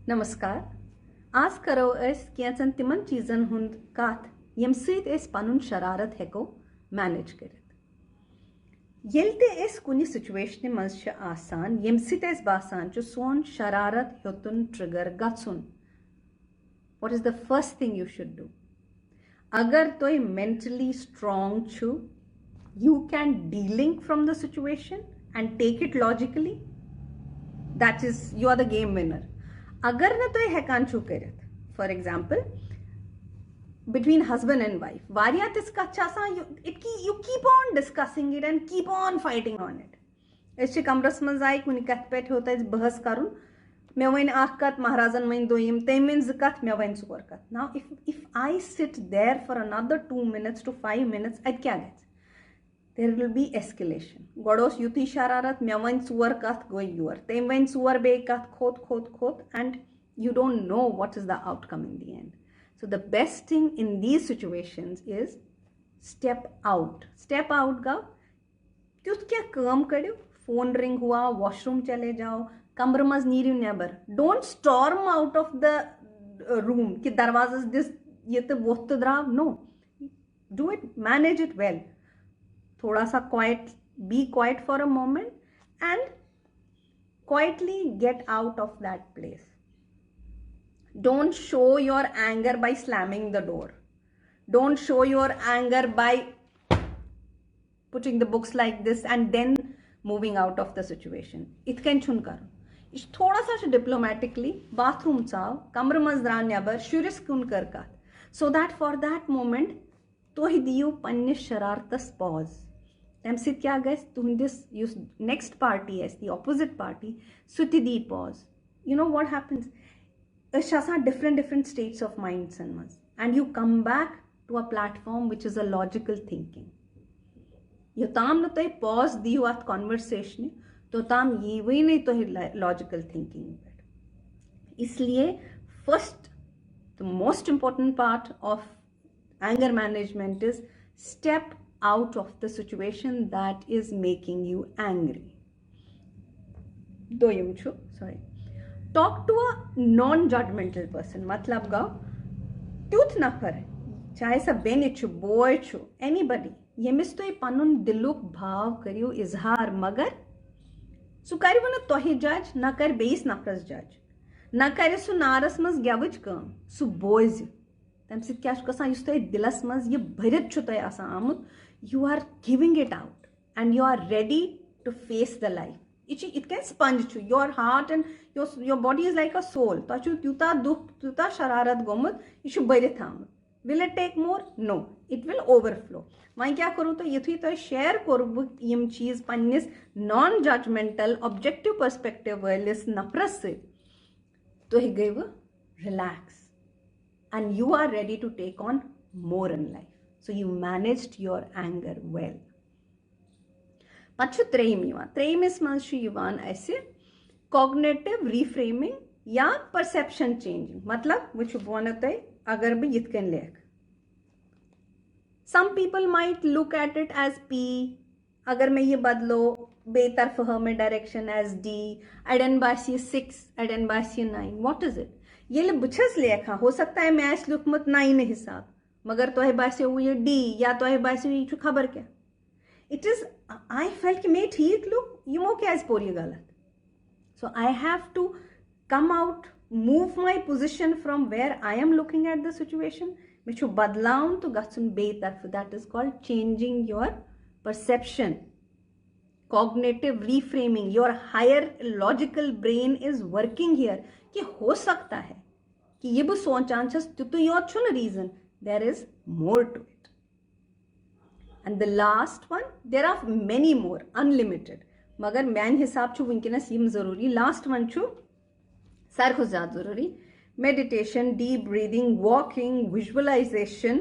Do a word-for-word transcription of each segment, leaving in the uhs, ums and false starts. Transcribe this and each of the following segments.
نمسکار۔ آز کرو أسۍ کینٛژن تِمن چیٖزن ہُنٛد کتھ، ییٚمہِ سۭتۍ أسۍ پنُن شرارت ہٮ۪کو مینیج کٔرِتھ۔ ییٚلہِ تہِ أسۍ کُنہِ سچویشنہِ منٛز چھِ آسان، ییٚمہِ سۭتۍ اَسہِ باسان چھُ سون شرارت ہیوٚتُن ٹرگر گژھُن، what is the first thing you should do? اگر تُہۍ mentally strong چھِو، you can de-link from the situation and take it logically, that is, you are the game winner. اگر نہٕ تُہۍ ہٮ۪کان چھِو کٔرِتھ، for example, between husband and wife, واریاہ تِژھ کَتھ چھِ آسان, you, it, you keep on discussing it and keep on fighting on it. أسۍ چھِ کمرس منٛز آیہِ، کُنہِ کتھِ پٮ۪ٹھ ہیوٚت اَسہِ بحث کرُن، مےٚ ؤنۍ اکھ کتھ، مہرازن ؤنۍ دوٚیِم، تٔمۍ ؤنۍ زٕ کتھ، مےٚ ؤنۍ ژور کتھ. Now, if, if I sit there for another two minutes to five minutes, اَتہِ کیٛاہ گژھِ؟ There will be escalation. گۄڈٕ اوس یُتُے شرارت، مےٚ ؤنۍ ژور کتھ، گٔے یور، تٔمۍ ؤنۍ ژور بیٚیہِ کتھ، کھوٚت، کھوٚت، کھوٚت, and you don't know what is the outcome in the end. So the best thing in these situations is step out. Step out گوٚو تیُتھ کینٛہہ کٲم کٔرِو، فون رنگ ہوا، واش روم چلے جاؤ، کمرٕ منٛز نیٖرِو نٮ۪بر. Don't storm out of the room, کہِ دروازس دِژ یہِ تہٕ ووٚتھ تہٕ درٛاو. No, do it, manage it well. تھوڑا سا quiet, be quiet for a moment and quietly get out of that place. Don't show your anger by slamming the door. Don't show your anger by putting the books like this and then moving out of the situation. یِتھ کٔنۍ چھُنہٕ کَرُن. یہِ چھُ تھوڑا سا چھُ diplomatically, باتھ room ژاو، کمرٕ منٛز درٛاو نٮ۪بر، شُرِس کُن کٔر کَتھ, so that for that moment تُہۍ دِیِو پننِس شرارتس pause. تَمہِ سۭتۍ کیٛاہ گژھِ؟ تُہنٛدِس یُس next party آسہِ, the opposite party, سُہ تہِ دی pause. You know what happens? أسۍ چھِ آسان different different states of mindsن منٛز, and you come back to a platform which is a logical thinking. یوٚتام نہٕ تُہۍ pause دِیِو اَتھ conversationہِ, توٚتام ییٖوٕے نہٕ تُہۍ logical thinking پٮ۪ٹھ. اس لیے first, the most important part of anger management is step out of the situation that is making you angry. دوٚیِم چھُ, sorry, talk to a non-judgmental person. مطلب گوٚو تیُتھ نفر, چاہے سۄ بیٚنہِ چھُ, بوے چھُ, anybody, ییٚمِس تُہۍ پنُن دِلُک بھاو کٔرِو اظہار, مگر سُہ کَرِوٕ نہٕ تۄہہِ judge, نہ کَرِ بیٚیِس نفرَس judge, نہ کَرِ سُہ نارَس منٛز گٮ۪وٕچ کٲم, سُہ بوزِ. تَمہِ سۭتۍ کیٛاہ چھُ گژھان؟ یُس تۄہہِ دِلَس منٛز یہِ بٔرِتھ چھُ تۄہہِ آسان آمُت, you are giving it out and you are ready to face the life. یہِ چھِ یِتھ کٔنۍ sponge چھُ, your heart and your, your body is like a soul. تۄہہِ چھُ تیوٗتاہ دُکھ, تیوٗتاہ شرارت گوٚمُت, یہِ چھُ بٔرِتھ آمُت. Will it take more? No, it will overflow. وۄنۍ کیٛاہ کوٚروٕ تۄہہِ؟ یُتھُے تۄہہِ share کوٚروٕ یِم چیٖز پنٛنِس non-judgmental, objective perspective وٲلِس نفرَس سۭتۍ, تُہۍ گٔیوٕ relax and you are ready to take on more in life. So you managed your anger well. پتہٕ چھُ ترٛیٚیِم یِوان. ترٛیٚیِمِس منٛز چھُ یِوان اَسہِ cognitive reframing یا perception changing. مطلب, وٕچھِو, بہٕ وَنو تۄہہِ, اگر بہٕ یِتھ کٔنۍ لیکھٕ, some people might look at it as P, اگر مےٚ یہِ بدلو, بیٚیہِ طرفہٕ ہٲو مےٚ direction as D, اَڑٮ۪ن باسہِ یہِ six, اَڑٮ۪ن باسہِ یہِ nine. What is it? ییٚلہِ بہٕ چھَس لیکھان, ہو سکتا ہے مےٚ آسہِ لیوٗکھمُت nineہِ حساب, مگر تۄہہِ باسیوٕ یہِ D یا تۄہہِ باسیو یہِ چھُ خبر کیٛاہ. It is, I felt کہِ مےٚ ٹھیٖک لیوٗکھ, یِمو کیٛازِ پوٚر یہِ غلط؟ So I have to come out, move my position from where I am looking at the situation. مےٚ چھُ بدلاوُن تہٕ گژھُن بیٚیہِ طرفہٕ. That is called changing your perception. Cognitive reframing, your higher logical brain is working here, کہِ ہو سکتا ہے کہِ یہِ بہٕ سونٛچان چھَس, تیُتُے یوت چھُنہٕ reason, there is more to it. And the last one, there are many more, unlimited. مگر میانہِ حساب چھُ وٕنکیٚنَس یِم ضروٗری. Last one چھُ ساروی کھۄتہٕ زیادٕ ضروٗری. Meditation, deep breathing, walking, visualization,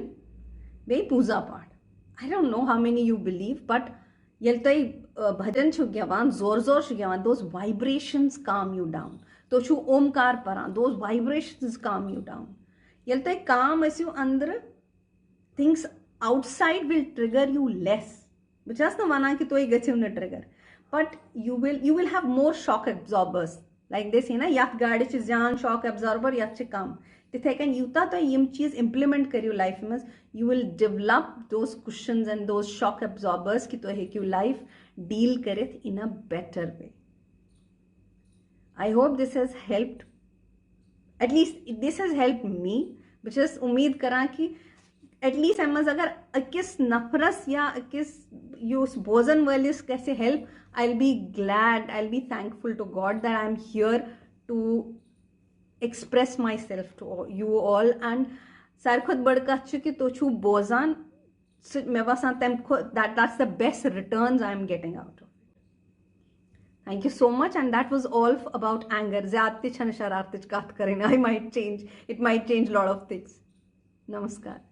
بیٚیہِ پوٗزا پاٹھ. I don't know how many you believe, but ییٚلہِ تُہۍ, آ, بھجن چھِو گٮ۪وان, زورٕ زورٕ چھِو گٮ۪وان, those vibrations calm you down. تُہۍ چھِو اومکار پران, those vibrations calm you down. ییٚلہِ تُہۍ calm ٲسِو أنٛدرٕ, things outside will trigger you less. بہٕ چھَس نہٕ وَنان کہِ تُہۍ گٔژھِو نہٕ trigger, but you will, you will have more shock absorbers. Like دے سے نا، یَتھ گاڑِ چھِ زیادٕ shock absorber، یَتھ چھِ کَم۔ تِتھَے کٔنۍ یوٗتاہ تُہۍ یِم چیٖز implement کٔرِو لایفہِ منٛز، you will develop those cushions and those shock absorbers کہِ تُہۍ ہیٚکِو life deal کٔرِتھ in a better way. I hope this has helped, at least this has helped me. بہٕ چھَس اُمید کران کہِ at least اَمہِ منٛز اگر أکِس نفرَس یا أکِس یُس بوزَن وٲلِس گژھِ help, I'll be glad, I'll be thankful to God that I'm here to express myself to you all. And ساروی کھۄتہٕ بٔڑ کَتھ چھِ کہِ تُہۍ چھِو بوزان، سُہ مےٚ باسان تَمہِ کھۄتہٕ that that's the best returns I am getting out of it. Thank you so much, and that was all about anger. زیادٕ تہِ چھَنہٕ شرارتٕچ کَتھ کَرٕنۍ. I might change, it might change lot of things. Namaskar.